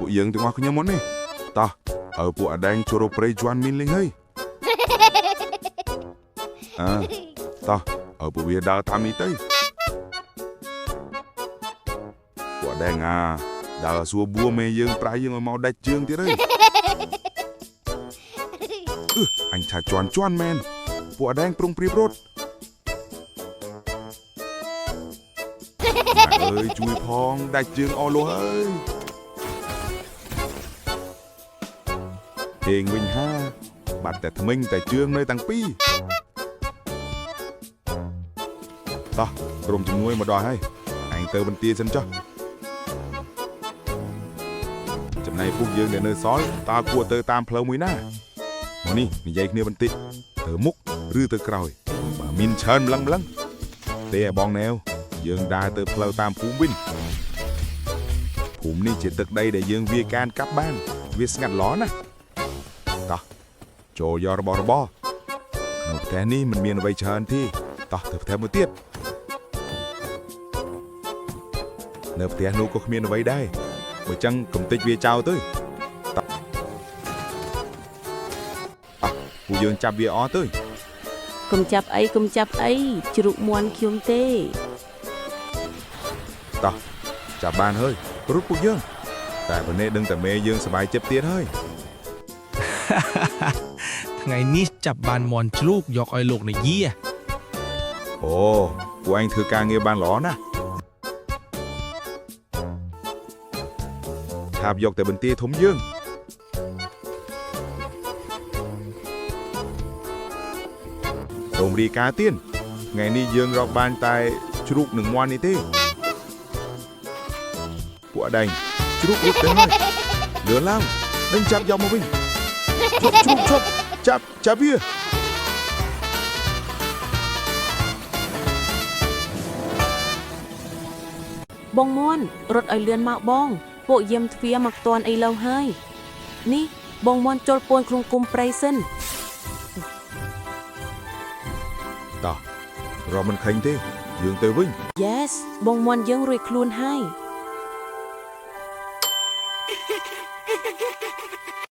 ពួកយើងទាំងអស់គ្នាមុននេះតោះឲ្យពួកអាដែងចូលរកព្រៃជន់មីនលេងហើយអើតោះឲ្យពួកវាដើរតាមនេះទៅពួកអាដែងអាដើរសួរបួមេយើងប្រាយយើងឲ្យមកដាច់ជើងទៀតហើយអឺអញថាជន់ជន់មែនពួកអាដែងប្រុងព្រៀបរត់ ម៉ែអើយជួយផងដាច់ជើងអស់លោះហើយគេងវិញហាបាត់តែថ្មិញតែជើងនៅតាំងពីរតោះក្រុមជំនួយមកដល់ហើយឯងទៅបន្ទាយសិនចុះចំណែកពួកយើងដែលនៅសល់តើគួរទៅតាមផ្លូវមួយណាមកនេះនិយាយគ្នាបន្តិចទៅមុខឬទៅក្រោយបើមានច្រើនម្លឹងម្លឹងទេឲ្យបងណែវ យើងដើរទៅផ្លូវតាមភូមិវិញភូមិនេះជាទឹកដីដែលយើងវាយកានកាប់បាន វាស្ងាត់ល្អណាស់តោះចូលយករបស់របរក្នុងផ្ទះនេះមិនមានអ្វីច្រើនទេតោះទៅផ្ទះមួយទៀតនៅផ្ទះនោះក៏គ្មានអ្វីដែរបើចឹងកំតិចវាចោលទៅតោះអោះពួកយើងចាប់វាអស់ទៅ កុំចាប់អីកុំចាប់អីជ្រូកមន់ខ្ញុំទេ តោះចាប់បានហើយរត់ពួកយើងតែប៉ុណ្ណេះដឹងតែមេយើងសប្បាយចិត្តទៀតហើយ ថ្ងៃនេះចាប់បានមន់ជ្រូកយកឲ្យលោកនាយា អូពួកឯងធ្វើការងារបានល្អណាស់ឆាបយកតែបន្ទាយធំយើងសូមរាយការណ៍ទៀនថ្ងៃនេះយើងរកបានតែជ្រូកនិងមាន់នេះទេពួកអដែងជ្រូករត់ទៅហើយលឿនឡើងដេញចាប់យកមកវិញឈប់ឈប់ឈប់ចាប់ចាប់វា បងមន់រត់ឲ្យលឿនមកបង ពួកយាមទ្វារមកតន់អីឡូវហើយនេះបងមន់ចូលពួនក្នុងគុំព្រៃសិន តោះរកមិនឃើញទេយើងទៅវិញ Yes បងមន់យើងរួចខ្លួនហើយ